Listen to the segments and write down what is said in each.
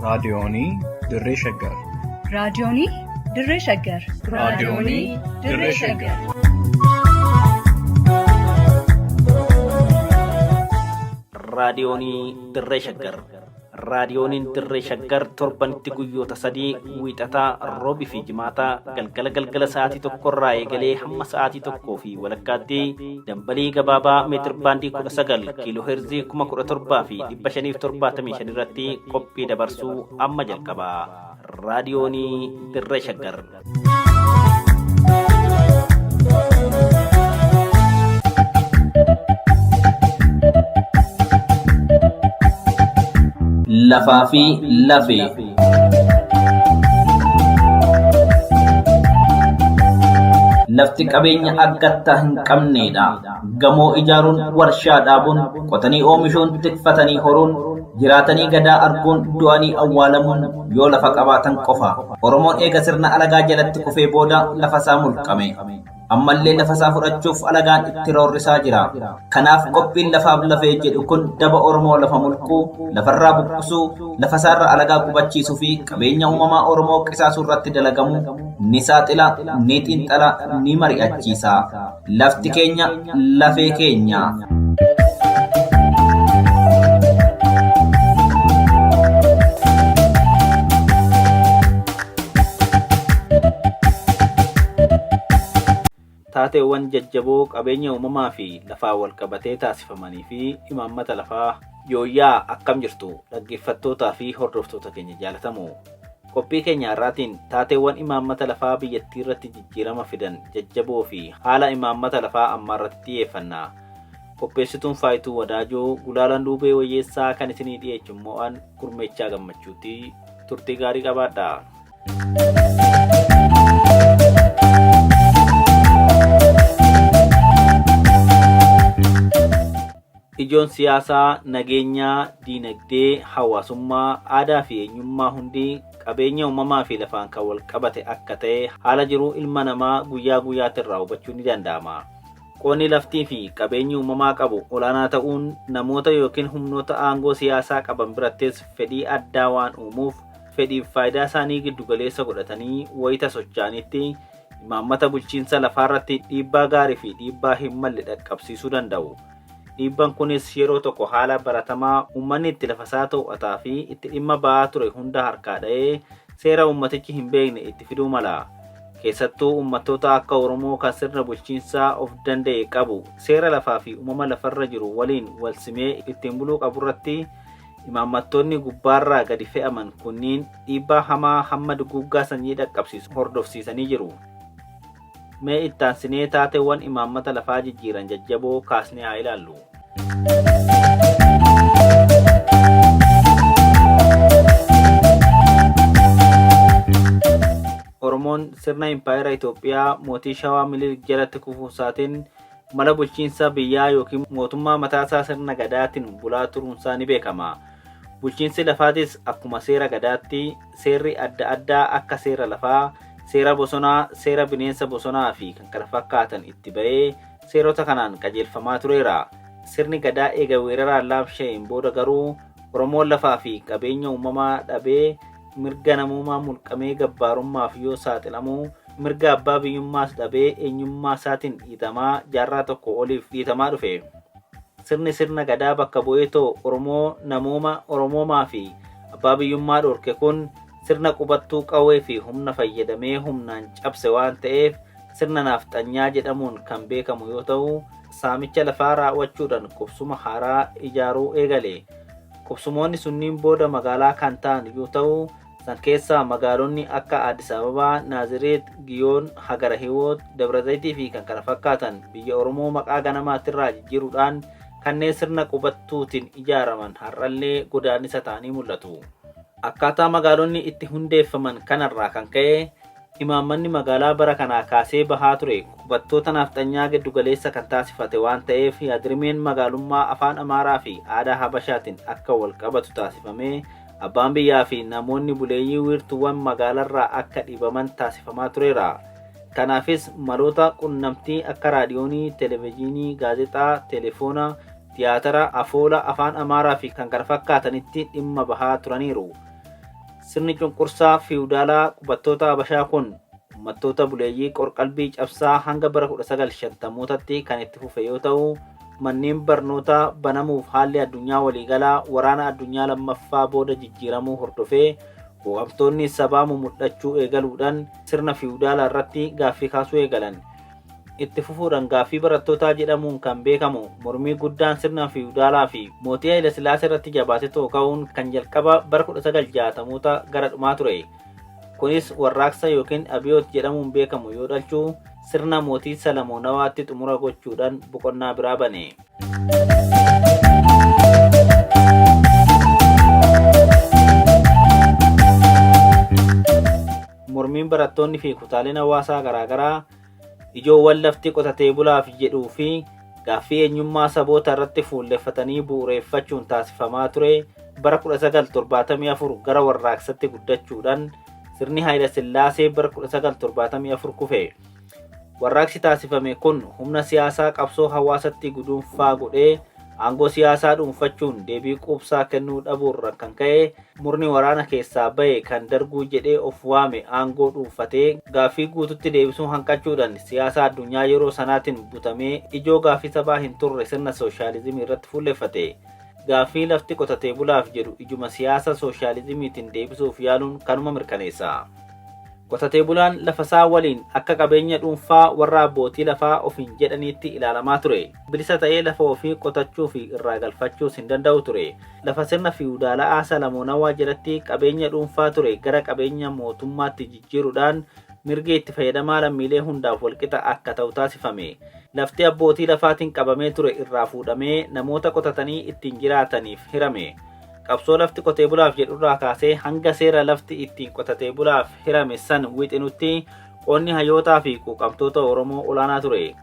Raadiyoonii Dirree Shaggar. Raadiyoonii Dirree Shaggar. Raadiyoonii Dirree Shaggar. Raadiyoonii Dirree Shaggar. Raadiyooniin Dirree Shaggar torbanitti guyyoota sadii wiixataa roobii fi jimaataa galgala galgala sa'aatii tokkorraa eegalee hamma sa'aatii tokkoo fi walakkaatti dambalii gabaabaa meetir baandii 19 kiiloo heerzii 17,575 irratti qophii dabarsuu amma jalqaba. Raadiyoonii Dirree Shaggar. Lafaa fi lafee. Lafti qabeenya akkattaa hin qabneedha. Gamoo ijaaruun, warshaa dhaabuun, qotanii oomishuun, tikfatanii horuun, jiraatanii gadaa arguun, du'anii awwaalamuun yoo lafa qabaatan qofa. Oromoon eega sirna alagaa jalatti kufee booda lafasaa mulqame. Ammallee lafasaa fudhachuuf alagaan itti roorrisaa jira. Kanaaf qophiin lafaaf lafee jedhu kun daba Oromoo lafa mulquu, lafarraa buqqisuu, lafasaarra alagaa qubachiisuu fi qabeenya uumamaa Oromoo qisaasuu irratti dalagamu ni saaxila, ni xiinxala, ni mari'achiisa. Lafti keenya lafee keenya. Taateewwan jajjaboo qabeenya uumamaa fi lafaan wal qabatee taasifamanii fi imaammata lafaa. Yooyyaa akkam jirtu dhaggeeffattootaa fi hordoftoota keenya jaalatamoo. Qophii keenya har'aatiin taateewwan imaammata lafaa biyyattii irratti jijjiirama fidan jajjaboo fi haala imaammata lafaa ammaa irratti xiyyeeffanna. Qopheessituun Faayituu Wadaajoo, gulaalaan Duubee Wayyeessaa kan isinii dhiyeechu immoo an Gurmeechaa Gammachuuti. Turtii gaarii qabaadhaa. Ijoon siyaasaa, nageenyaa, diinagdee, hawaasummaa, aadaa fi eenyummaa hundi qabeenya uumamaa fi lafaan kan wal qabate akka ta'e haala jiruu ilma namaa guyyaa guyyaatti irraa hubachuun ni danda'ama. Qoonni laftii fi qabeenyi uumamaa qabu olaanaa ta'uun namoota yookiin humnoota aangoo siyaasaa qaban birattis fedhii addaa waan uumuuf fedhiif faayidaa isaanii giddugaleessa godhatanii wayita socho'anitti imaammata bulchiinsa lafaarratti dhiibbaa gaarii fi dhiibbaa hin malle dhaqqabsiisuu danda'u. Dhiibban kunis yeroo tokko haala baratamaa uummanni itti lafasaa too'ataa fi itti dhimma ba'aa ture hunda harkaa dha'ee seera uummatichi hin beekne itti fiduu mala. Keessattuu uummattoota akka Oromoo kan sirna bulchiinsaa of danda'e qabu seera lafaa fi uumama lafarra jiru waliin wal simee ittiin buluu qaburratti imaammattoonni gubbaarraa gadi fe'aman kunniin dhiibbaa hamaa hamma duguuggaa sanyii dhaqqabsiisu hordofsiisanii jiru. Mee ittaansinee taateewwan imaammata lafaa jijjiiran jajjaboo kaasnee haa ilaallu. Oromoon sirna impaayera Itoophiyaa mootii Shawaa Minilik jalatti kufuusaatiin mala bulchiinsa biyyaa yookiin mootummaa mataasaa sirna gadaatiin bulaa turuunsaa ni beekama. Bulchiinsi lafaatis akkuma seera gadaatti seerri adda addaa akka seera lafaa, seera bosonaa, seera bineensa bosonaa fi kan kana fakkaatan itti ba'ee seerota kanaan qajeelfamaa tureera. Sirni gadaa eega weeraraan laamsha'een booda garuu Oromoon lafaa fi qabeenya uumamaa dhabee mirga namoomaa mulqamee gabbaarummaaf yoo saaxilamu mirga abbaa biyyummaas dhabee eenyummaa isaatiin dhiitamaa jaarraa tokko oliif dhiitamaa dhufe. Sirni sirna gadaa bakka bu'eetoo Oromoo namooma Oromoomaa fi abbaa biyyummaa dhorke kun sirna qubattuu qawwee fi humna fayyadamee humnaan cabse waan ta'eef sirna naafxanyaa jedhamuun kan beekamu yoo ta'u saamicha lafaa raawwachuudhaan qubsuma haaraa ijaaruu eegale. Qubsumoonni sunniin booda magaalaa kan ta'an yoo ta'u san keessaa magaalonni akka Addis Ababaa, Naazireet, Giyoon, Hagara Hiwoot, Dabra Zayitii fi kan kana fakkaatan biyya Oromoo maqaa ganamaatirraa jijjiiruudhaan kanneen sirna qubattuutiin ijaaraman har'allee godaannisa ta'anii mul'atu. Akkaataa magaalonni itti hundeeffaman kanarraa kan ka'e imaammanni magaalaa bara kanaa kaasee bahaa ture qubattoota naafxanyaa giddugaleessa kan taasifate waan ta'eef yaadrimeen magaalummaa afaan Amaaraa fi aadaa Habashaatiin akka wal qabatu taasifamee abbaan biyyaa fi namoonni buleeyyii wiirtuuwwan magaalarraa akka dhiibaman taasifamaa tureera. Kanaafis maloota qunnamtii akka raadiyoonii, televezyiinii, gaazexaa, telefoona, tiyaatara, afoola, afaan Amaaraa fi kan kana fakkaatanitti dhimma bahaa turaniiru. Sirni cunqursaa fiwudaalaa qubattoota Habashaa kun uummattoota buleeyyii qorqalbii cabsaa hanga bara 1950mootatti kan itti fufe yoo ta'u, manneen barnootaa banamuuf haalli addunyaa waliigalaa waraana addunyaa lammaffaa booda jijjiiramuu hordofee quuqamtoonni sabaa mumul'achuu eegaluudhaan sirna fiwudaalaa irratti gaaffii kaasuu eegalan. Itti fufuudhaan gaaffii barattootaa jedhamuun kan beekamu mormii guddaan sirna fiwudaalaa fi mootii Hayilasillaasee irratti jabaatee tooka'uun kan jalqaba bara 1960moota gara dhumaa ture. Kunis warraaqsa yookiin abiyoot jedhamuun beekamu yoo dhalchuu sirna mootii Salamoonawaatti xumura gochuudhaan boqonnaa biraa bane. Mormiin barattoonni fi kutaaleen hawaasaa garaagaraa ijoowwan lafti qotatee bulaaf jedhuu fi gaaffii eenyummaa saboota irratti fuulleffatanii bu'uureeffachuun taasifamaa ture bara 1974 gara warraaqsatti guddachuudhaan sirni Hayilasillaasee bara 1974 kufe. Warraaqsi taasifame kun humna siyaasaa qabsoo hawaasatti guduunfaa godhee aangoo siyaasaa dhuunfachuun deebii quubsaa kennuu dhabuurra kan ka'e murni waraana keessaa bahe kan darguu jedhee of waame aangoo dhuunfatee gaaffii guututti deebisuu hanqachuudhaan siyaasa addunyaa yeroo sanaatiin butamee ijoo gaaffii sabaa hin turre sirna sooshaalizimii irratti fuulleffate. Gaaffii lafti qotatee bulaaf jedhu ijuma siyaasa sooshaalizimiitiin deebisuuf yaaluun kanuma mirkaneessa. Qotatee bulaan lafasaa waliin akka qabeenya dhuunfaa warra abbootii lafaa ofiin jedhaniitti ilaalamaa ture. Bilisa ta'ee lafa ofii qotachuu fi irraa galfachuus hin danda'u ture. Lafa sirna fiwudaala'aa Salamoonawaa jalatti qabeenya dhuunfaa ture gara qabeenya mootummaatti jijjiiruudhaan mirgi itti fayyadamaa lammiilee hundaaf walqixa akka ta'u taasifame. Lafti abbootii lafaatiin qabamee ture irraa fuudhamee namoota qotatanii ittiin jiraataniif hirame. Qabsoo lafti qotee bulaaf jedhurraa kaasee hanga seera lafti ittiin qotatee bulaaf hirame san wixinutti qoonni hayyootaa fi quuqamtoota Oromoo olaanaa ture.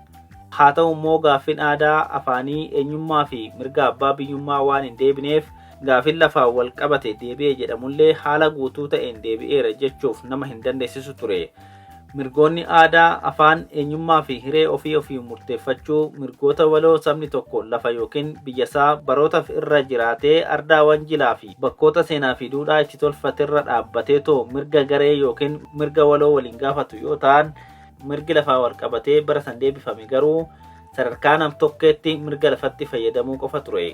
Haa ta'u immoo gaaffiin aadaa, afaanii, eenyummaa fi mirga abbaa biyyummaa waan hin deebineef gaaffiin lafaan wal qabate deebi'e jedhamullee haala guutuu ta'een deebi'eera jechuuf nama hin dandeessisu ture. Mirgoonni aadaa, afaan, eenyummaa fi hiree ofii ofii murteeffachuu mirgoota waloo sabni tokko lafa yookiin biyyasaa barootaaf irra jiraatee ardaawwan jilaa fi bakkoota seenaa fi duudhaa itti tolfaterra dhaabbateetoo mirga garee yookiin mirga waloo waliin gaafatu yoo ta'an mirgi lafaa wal qabatee bara san deebifame garuu sadarkaa nam-tokkeetti mirga lafatti fayyadamuu qofa ture.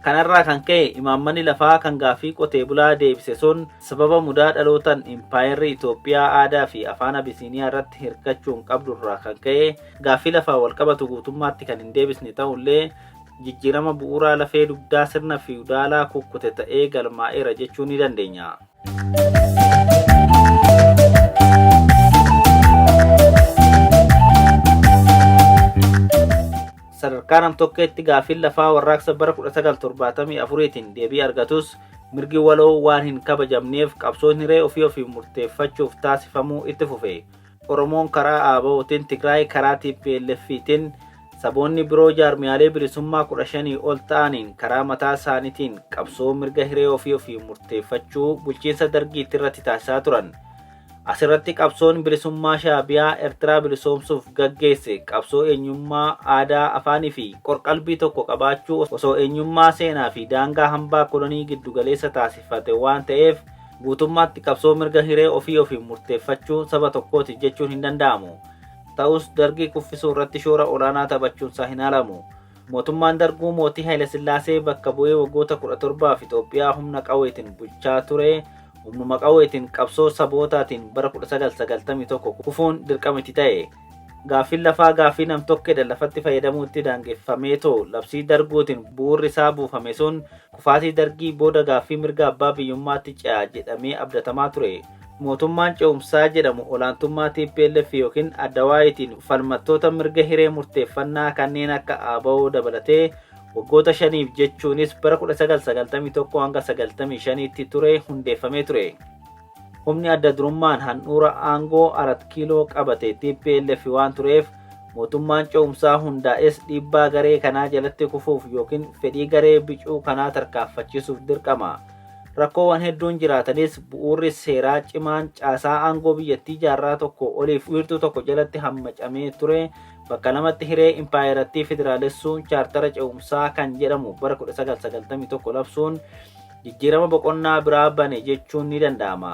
Kanarraa kan ka'e imaammanni lafaa kan gaaffii qotee bulaa deebise sun sababa mudaa dhalootaan impaayerri Itoophiyaa aadaa fi afaan Abisiiniyaa irratti hirkachuun qabdurraa kan ka'e gaaffii lafaa wal qabatu guutummaatti kan hin deebisne ta'ullee jijjiirama bu'uuraa lafee dugdaa sirna fiwudaalaa kukkute ta'ee galmaa'eera jechuu ni dandeenya. Sadarkaa nam-tokkeetti gaaffiin lafaa warraaqsa bara 1974tiin deebii argatus mirgi waloo waan hin kabajamneef qabsoon hiree ofii ofiin murteeffachuuf taasifamuu itti fufe. Oromoon karaa ABOtiin Tigraay karaa TPLFtiin saboonni biroo jaarmiyaalee bilisummaa 15 ol ta'aniin karaa mataa isaaniitiin qabsoo mirga hiree ofii ofiin murteeffachuu bulchiinsa dargiitti irratti taasisaa turan. Asirratti qabsoon bilisummaa Shaabiyaa Ertiraa bilisoomsuuf gaggeesse qabsoo eenyummaa, aadaa, afaanii fi qorqalbii tokko qabaachuu osoo eenyummaa seenaa fi daangaa hambaa kolonii giddugaleessa taasifate waan ta'eef guutummaatti qabsoo mirga hiree ofii ofiin murteeffachuu saba tokkooti jechuun hin danda'amu. Ta'us dargii kuffisuu irratti shoora olaanaa taphachuunsaa hin haalamu. Mootummaan darguu mootii Hayilasillaasee bakka bu'ee waggoota 17f Itoophiyaa humna qawweetiin bulchaa ture humnuma qawweetiin qabsoo sabootaatiin bara 1991 kufuun dirqama itti ta'e. Gaaffiin lafaa gaaffii nam-tokkeedha lafatti fayyadamuutti daangeffameetoo labsii darguutiin bu'uurri isaa buufame sun kufaatii dargii booda gaaffii mirga abbaa biyyummaatti ce'a jedhamee abdatamaa ture. Mootummaan ce'umsaa jedhamu olaantummaa TPLF yookiin Addawaayitiin falmattoota mirga hiree murteeffannaa kanneen akka ABO dabalatee waggoota shaniif jechuunis bara 1991 hanga 95tti ture hundeeffamee ture. Humni adda durummaan handhuura aangoo Arat Kiiloo qabate TPLF waan tureef mootummaan ce'umsaa hundaa'es dhiibbaa garee kanaa jalatti kufuuf yookiin fedhii garee bicuu kanaa tarkaanfachiisuuf dirqama. Rakkoowwan hedduun jiraatanis bu'uurri seeraa cimaan caasaa aangoo biyyattii jaarraa tokko oliif wiirtuu tokko jalatti hammacamee ture bakka lamatti hiree impaayerattii federaalessuun chaartara ce'umsaa kan jedhamu bara 1991 labsuun Jijjiirama boqonnaa biraa bane jechuun ni danda'ama.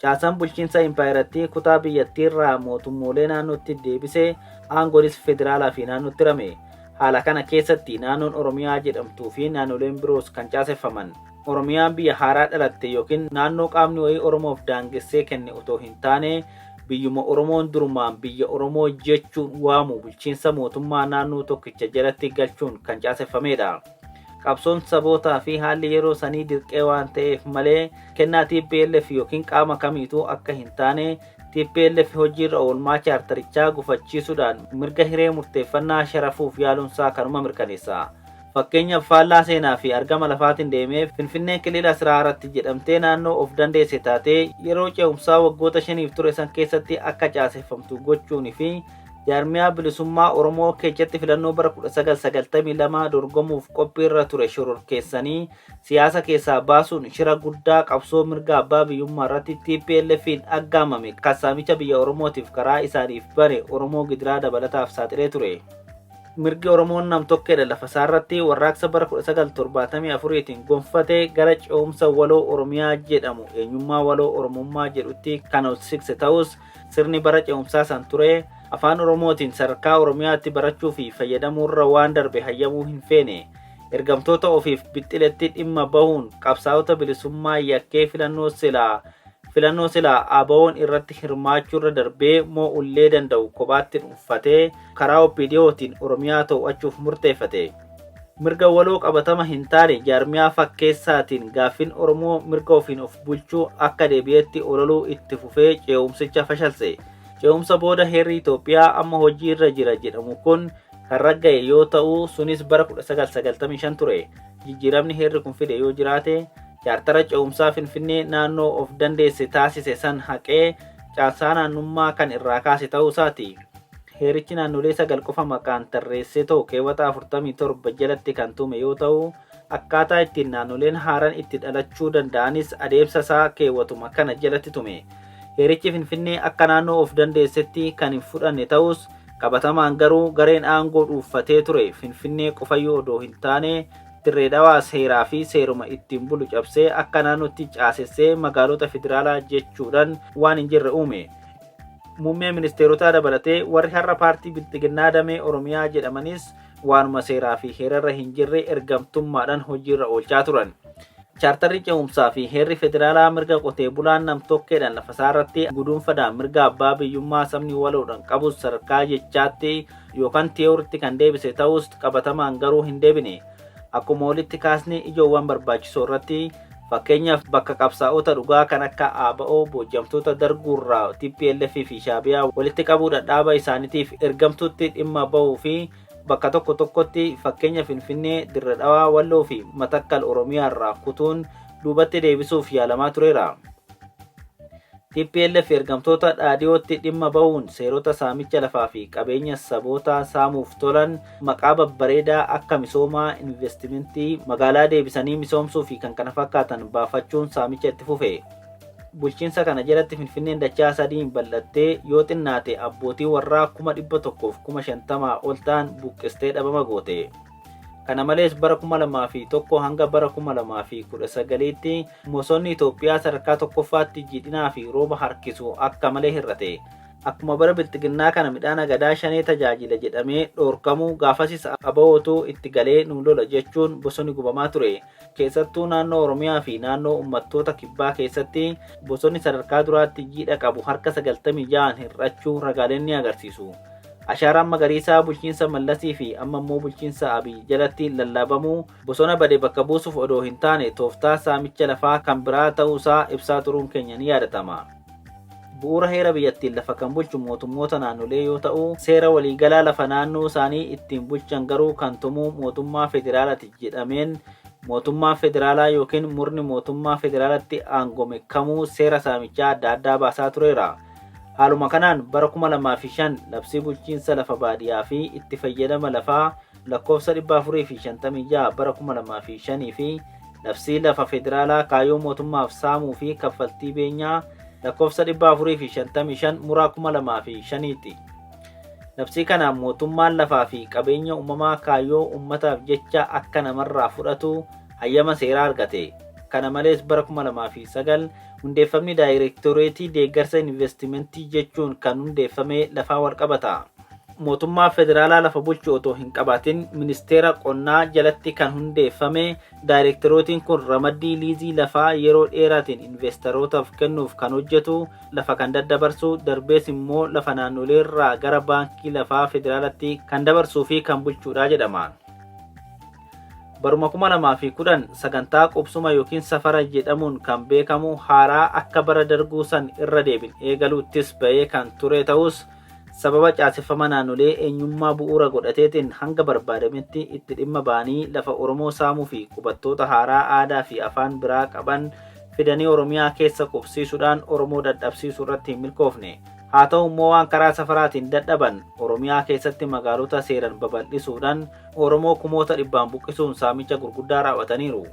Caasaan bulchiinsa impaayerattii kutaa biyyattiirraa mootummoolee naannootti deebisee aangoonis federaalaa fi naannootti rame. Haala kana keessatti naannoon Oromiyaa jedhamtuu fi naannoleen biroos kan caaseffaman. Oromiyaan biyya haaraa dhalatte yookiin naannoo qaamni wayii Oromoof daangessee kenne otoo hin taane biyyuma Oromoon durumaan biyya Oromoo jechuun waamu bulchiinsa mootummaa naannoo tokkicha jalatti galchuun kan caaseffamedha. Qabsoon sabootaa fi haalli yeroo sanii dirqee waan ta'eef malee kennaa TPLF yookiin qaama kamiituu akka hin taane TPLF hojiirra oolmaa chaartarichaa gufachiisuudhaan mirga hiree murteeffannaa sharafuuf yaaluunsaa kanuma mirkaneessa. Fakkeenyaaf faallaa seenaa fi argama lafaatiin deemee Finfinneen kilila 14 jedhamtee naannoo of dandeesse taatee yeroo ce'umsaa waggoota 5f ture san keessatti akka caaseffamtu gochuunii fi jaarmiyaa bilisummaa Oromoo keessatti filannoo bara 1992 dorgomuuf qophiirra ture shororkeessanii siyaasa keessaa baasuun shira guddaa qabsoo mirga abbaa biyyummaa irratti TPLF'n aggaamame kan saamicha biyya Oromootiif karaa isaaniif bane Oromoo gidiraa dabalataaf saaxilee ture. Mirgi Oromoon nam-tokkeedha lafa isaarratti warraaqsa bara 1974tiin gonfate gara ce'umsa waloo Oromiyaa jedhamu eenyummaa waloo Oromummaa jedhutti kan ol sikse ta'us sirni bara ce'umsaa san ture afaan Oromootiin sadarkaa Oromiyaatti barachuu fi fayyadamuurra waan darbe hayyamuu hin feene. Ergamtoota ofiif bixxiletti dhimma bahuun qabsaa'ota bilisummaa yakkee filannoo silaa ABO'n irratti hirmaachuurra darbee moo'ullee danda'u kophaatti dhuunfatee karaa OPDOtiin Oromiyaa to'achuuf murteeffate. Mirga waloo qabatama hin taane jaarmiyaa fakkeessaatiin gaaffiin Oromoo mirga ofiin of bulchuu akka deebi'etti ololuu itti fufee ce'umsicha fashalse. Ce'umsa booda heerri Itoophiyaa amma hojiirra jira jedhamu kun kan ragga'e yoo ta'u sunis bara 1995 ture. Jijjiiramni heerri kun fide yoo jiraate chaartara ce'umsaa Finfinnee naannoo of dandeesse taasise san haqee caasaa naannummaa kan irraa kaase ta'uu isaati. Heerichi naannolee 9 qofa maqaan tarreessee ta'u keewwata 47 jalatti kan tume yoo ta'u akkaataa ittiin naannoleen haaraan itti dhalachuu danda'anis adeemsa isaa keewwatuma kana jalatti tume. Heerichi Finfinnee akka naannoo of dandeessetti kan hin fudhanne ta'us qabatamaan garuu gareen aangoo dhuunfatee ture Finfinnee qofayyuu odoo hin taane Dirree Dhawaas heeraa fi seeruma ittiin bulu cabsee akka naannootti caasessee magaalota federaalaa jechuudhaan waan hin jirre uume. Muummee ministeerotaa dabalatee warri har'a paartii Bilxiginnaa damee Oromiyaa jedhamanis waanuma seeraa fi heerarra hin jirre ergamtummaadhaan hojiirra oolchaa turan. Chaartarri ce'umsaa fi heerri federaalaa mirga qotee bulaan nam-tokkeedhaan lafasaarratti guduunfadhaan mirga abbaa biyyummaa sabni waloodhaan qabus sadarkaa jechaatti yookaan tiyooritti kan deebise ta'us qabatamaan garuu hin deebine. Akkuma walitti kaasne ijoowwan barbaachisoo irratti fakkeenyaaf bakka qabsaa'ota dhugaa kan akka ABO boojamtoota darguurraa TPLF fi Shaabiyaa walitti qabuudhaan dhaaba isaaniitiif ergamtuutti dhimma bahuu fi bakka tokko tokkotti fakkeenya Finfinnee, Dirre Dhawaa, Walloo fi Matakkal Oromiyaarraa kutuun duubatti deebisuuf yaalamaa tureera. TPLF ergamtoota dhaadhiyootti dhimma bahuun seerota saamicha lafaa fi qabeenya sabootaa saamuuf tolan maqaa babbareedaa akka misoomaa, investimentii, magaalaa deebisanii misoomsuu fi kan kana fakkaatan baafachuun saamicha itti fufe. Bulchiinsa kana jalatti Finfinneen dachaa sadiin bal'attee yoo xinnaate abbootii warraa 150,000 ol ta'an buqqistee dhabama goote. Kana malees bara 2001 hanga bara 2019tti bosonni Itoophiyaa sadarkaa tokkoffaatti jiidhinaa fi rooba harkisu akka malee hir'ate. Akkuma bara Bilxiginnaa kana midhaan agadaa shanee tajaajila jedhamee dhoorkamuu gaafasis ABOtu itti galee nu lola jechuun bosonni gubamaa ture. Keessattuu naannoo Oromiyaa fi naannoo uummattoota kibbaa keessatti bosonni sadarkaa duraatti jiidha qabu harka 96 hir'achuu ragaaleen ni agarsiisu. Ashaaraan magariisaa bulchiinsa Mallasii fi amma immoo bulchiinsa Abiy jalatti lallabamuu bosona bade bakka buusuuf odoo hin taane tooftaa saamicha lafaa kan biraa ta'uusaa ibsaa turuun keenya ni yaadatama. Bu'uura heera biyyattiin lafa kan bulchu mootummoota naannolee yoo ta'u seera waliigalaa lafa naannoo isaanii ittiin bulchan garuu kan tumuu mootummaa federaalaati jedhameen mootummaa federaalaa yookiin murni mootummaa federaalatti aangome kamuu seera saamichaa adda addaa baasaa tureera. Haaluma kanaan bara 2005 labsii bulchiinsa lafa baadiyyaa fi itti fayyadama lafaa lakkoofsa 456 bara 2005 fi labsii lafa federaalaa kaayyoo mootummaaf saamuu fi kaffaltii beenyaa lakkoofsa 455 muraa 2005ti. Labsii kanaan mootummaan lafaa fi qabeenya uumamaa kaayyoo uummataaf jecha akka namarraa fudhatu, hayyama seeraa argate. Kana malees bara 2009 hundeeffamni daayireektoreetii deeggarsa investimentii jechuun kan hundeeffame lafaa walqabata. Mootummaa federaalaa lafa bulchu otoo hin qabaatin ministeera qonnaa jalatti kan hundeeffame daayireektorootiin kun ramaddii liizii lafaa yeroo dheeraatiin investarootaaf kennuuf kan hojjetu, lafa kan daddabarsu, darbees immoo lafa naannoleerraa gara baankii lafaa federaalatti kan dabarsuu fi kan bulchuudha jedhama. Baruma 2010 sagantaa qubsuma yookiin safara jedhamuun kan beekamu haaraa akka bara darbuu san irra deebiin eegaluuttis ba'ee kan ture ta'us, sababa caaseffama naannolee eenyummaa bu'uura godhateetiin hanga barbaadametti itti dhimma ba'anii lafa Oromoo saamuu fi qubattoota haaraa aadaa fi afaan biraa qaban fidanii Oromiyaa keessa qubsiisuudhaan Oromoo dadhabsiisuu irratti hin milkoofne. Haa ta'u immoo waan karaa safaraatiin dadhaban Oromiyaa keessatti magaalota seeran babal'isuudhaan Oromoo kumoota dhibbaan buqqisuun saamicha gurguddaa raawwataniiru.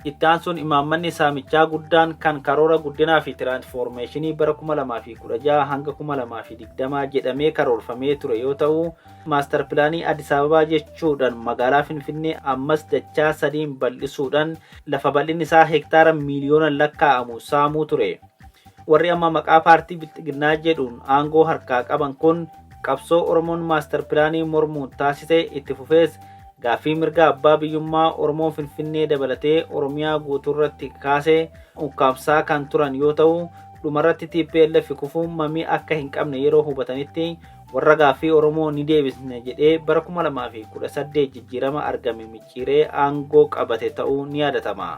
Itti aansuun imaammanni saamichaa guddaan kan karoora guddinaa fi tiraansfoormeeshinii bara 2016 hanga 2020 jedhamee karoorfamee ture yoo ta'u, maastar pilaanii Addis Ababaa jechuudhaan magaalaa Finfinnee ammas dachaa sadiin bal'isuudhaan lafa bal'inni isaa hektaara miiliyoona lakkaa'amu saamuu ture. Warri amma maqaa paartii Bilxiginnaa jedhuun aangoo harkaa qaban kun qabsoo Oromoon maastar pilaanii mormuun taasise itti fufees gaaffii mirga abbaa biyyummaa Oromoo Finfinnee dabalatee Oromiyaa guutuurratti kaasee ukkaamsaa kan turan yoo ta'u, dhumarratti TPLF kufuun mamii akka hin qabne yeroo hubatanitti warra gaaffii Oromoo ni deebisne jedhee bara 2018 jijjiirama argame micciiree aangoo qabate ta'uu ni yaadatama.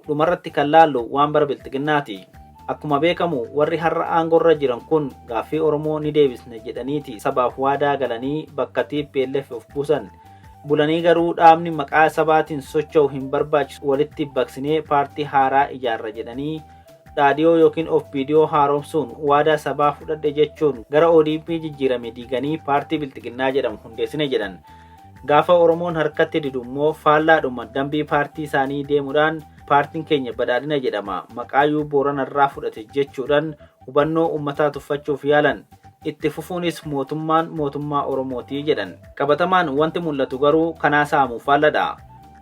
Dhumarratti kan laallu waan bara Bilxiginnaati. Akkuma beekamu warri har'a aangoorra jiran kun gaaffii Oromoo ni deebisne jedhaniiti sabaaf waadaa galanii bakka TPLF of buusan. Bulanii garuu dhaabni maqaa sabaatiin socho'u hin barbaachisu, walitti baqsinee paartii haaraa ijaarra jedhanii dhaadhiyoo yookiin OPDO haaromsuun waadaa sabaa fudhadhe jechuun gara ODP jijjiirame diiganii paartii Bilxiginnaa jedhamu hundeessine jedhan. Gaafa Oromoon harkatti didu immoo faallaadhuma dambii paartii isaanii deemuudhaan paartiin keenya badhaadhina jedhama, maqaayyuu Booranarraa fudhate jechuudhaan hubannoo uummataa tuffachuuf yaalan. Itti fufuunis mootummaan mootummaa Oromootii jedhan. Qabatamaan wanti mul'atu garuu kanaa saamu faalladha.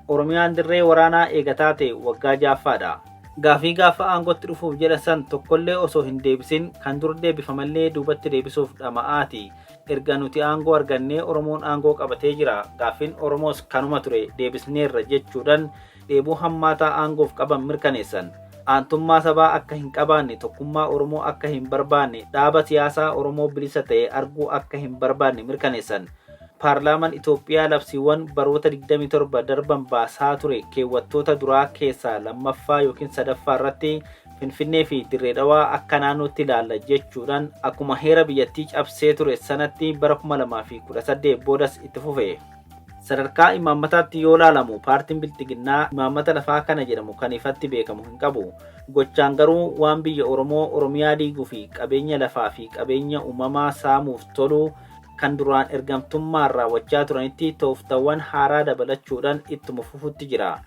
Oromiyaan dirree waraanaa eegataa ta'e waggaa ja'affaadha. Gaafii gaafa aangootti dhufuuf jedhan san tokkollee osoo hin deebisin kan dur deebifamallee duubatti deebisuuf dhama'aati. Erga nuti aangoo argannee Oromoon aangoo qabatee jira. Gaaffiin Oromoos kanuma ture, deebisneerra jechuudhaan dheebuu hammaataa aangoof qaban mirkaneessan. Aantummaa sabaa akka hin qabaanne, tokkummaa Oromoo akka hin barbaanne, dhaaba siyaasaa Oromoo bilisa ta'e arguu akka hin barbaanne mirkaneessan. Paarlaamaan Itoophiyaa labsiiwwan baroota 27 darban baasaa ture keewwattoota duraa keessaa lammaffaa yookiin sadaffaa irratti Finfinnee fi Dirree Dhawaa akka naannootti ilaalla jechuudhaan akkuma heera biyyattii cabsee ture sanatti bara 2018 boodas itti fufe. Sadarkaa imaammataatti yoo laalamu paartiin Bilxiginnaa imaammata lafaa kana jedhamu kan ifatti beekamu hin qabu. Gochaan garuu waan biyya Oromoo Oromiyaa diiguu fi qabeenya lafaa fi qabeenya uumamaa saamuuf tolu kan duraan ergamtummaan raawwachaa turanitti tooftawwan haaraa dabalachuudhaan ittuma fufutti jira.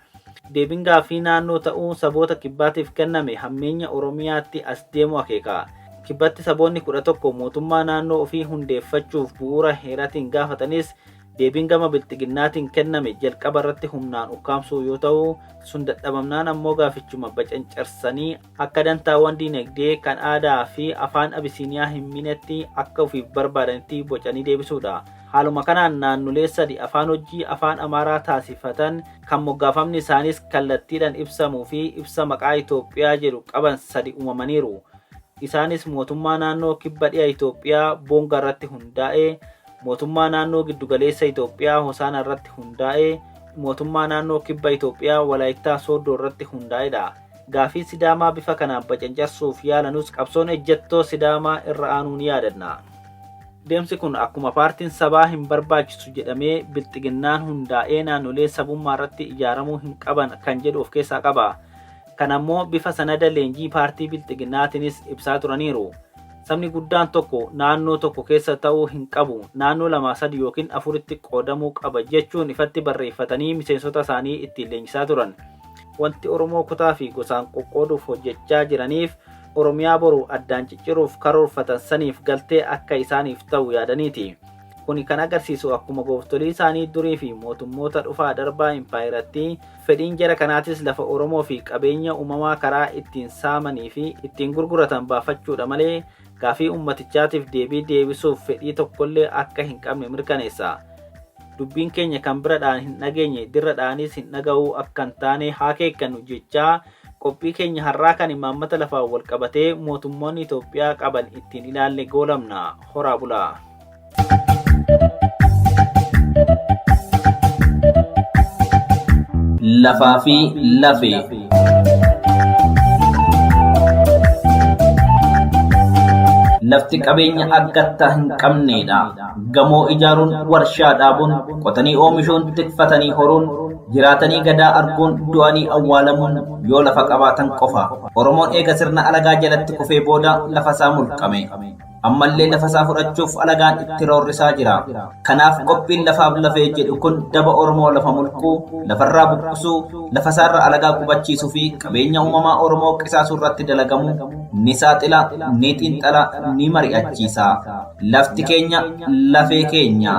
Deebiin gaaffii naannoo ta'uu saboota kibbaatiif kenname hammeenya Oromiyaatti as deemu akeeka. Kibbatti saboonni 11 mootummaa naannoo ofii hundeeffachuuf bu'uura heeraatiin gaafatanis deebiin gama Bilxiginnaatiin kenname jalqaba irratti humnaan ukkaamsuu yoo ta'u, sun dadhabamnaan ammoo gaafichuma bacancarsanii akka dantaawwan diinagdee kan aadaa fi afaan Abisiiniyaa hin minetti akka ofiif barbaadanitti bocanii deebisuudha. Haaluma kanaan naannolee sadi afaan hojii afaan Amaaraa taasifatan kan moggaafamni isaanis kallattiidhaan ibsamuu fi ibsa maqaa Itoophiyaa jedhu qaban sadi uumamaniiru. Isaanis mootummaa naannoo kibba dhiha Itoophiyaa Boongaa irratti hundaa'ee, mootummaa naannoo giddugaleessa Itoophiyaa Hosaanaa irratti hundaa'ee, mootummaa naannoo kibba Itoophiyaa Walaayittaa Sooddoo irratti hundaa'edha. Gaafii Sidaamaa bifa kanaan bacancarsuuf yaalanus qabsoon ejjettoo Sidaamaa irra aanuu ni yaadanna. Deemsi kun akkuma paartiin sabaa hin barbaachisu jedhamee Bilxiginnaan hundaa'ee naannolee sabummaa irratti ijaaramuu hin qaban kan jedhu of keessaa qaba. Kan ammoo bifa sanada leenjii paartii Bilxiginnaatiinis ibsaa turaniiru. Sabni guddaan tokko naannoo tokko keessa ta'uu hin qabu, naannoo lama sadi yookiin afuritti qoodamuu qaba jechuun ifatti barreeffatanii miseensota isaanii ittiin leenjisaa turan. Wanti Oromoo kutaa fi gosaan qoqqooduuf hojjechaa jiraniif Oromiyaa boru addaan cicciruuf karoorfatan saniif galtee akka isaaniif ta'u yaadaniiti. Kuni kan agarsiisu akkuma gooftolii isaanii durii fi mootummoota dhufaa darbaa impaayerattii fedhiin jara kanaatis lafa Oromoo fi qabeenya uumamaa karaa ittiin saamanii fi ittiin gurguratan baafachuudha malee gaafii ummatichaatiif deebii deebisuuf fedhii tokkollee akka hin qabne mirkaneessa. Dubbiin keenya kan bira dhaan hin dhageenye dirra dhaanis hin dhaga'uu akka hin taane haa keekkannu jechaa qophii keenya har'aa kan imaammata lafaan wal qabatee mootummoonni Itoophiyaa qaban ittiin ilaalle goolabna. Horaa bulaa. Lafaa fi lafee. Lafti qabeenya akkattaa hin qabneedha. Gamoo ijaaruun, warshaa dhaabuun, qotanii oomishuun, tikfatanii horuun, jiraatanii gadaa arguun, du'anii awwaalamuun yoo lafa qabaatan qofa. Oromoon eega sirna alagaa jalatti kufee booda lafa isaa mulqame. Ammallee lafa isaa fudhachuuf alagaan itti roorrisaa jira. Kanaaf qophiin lafaaf lafee jedhu kun daba Oromoo lafa mulquu, lafarraa buqqisuu, lafa isaarra alagaa qubachiisuu fi qabeenya uumamaa Oromoo qisaasuu irratti dalagamu ni saaxila, ni xiinxala, ni mari'achiisa. Lafti keenya lafee keenya.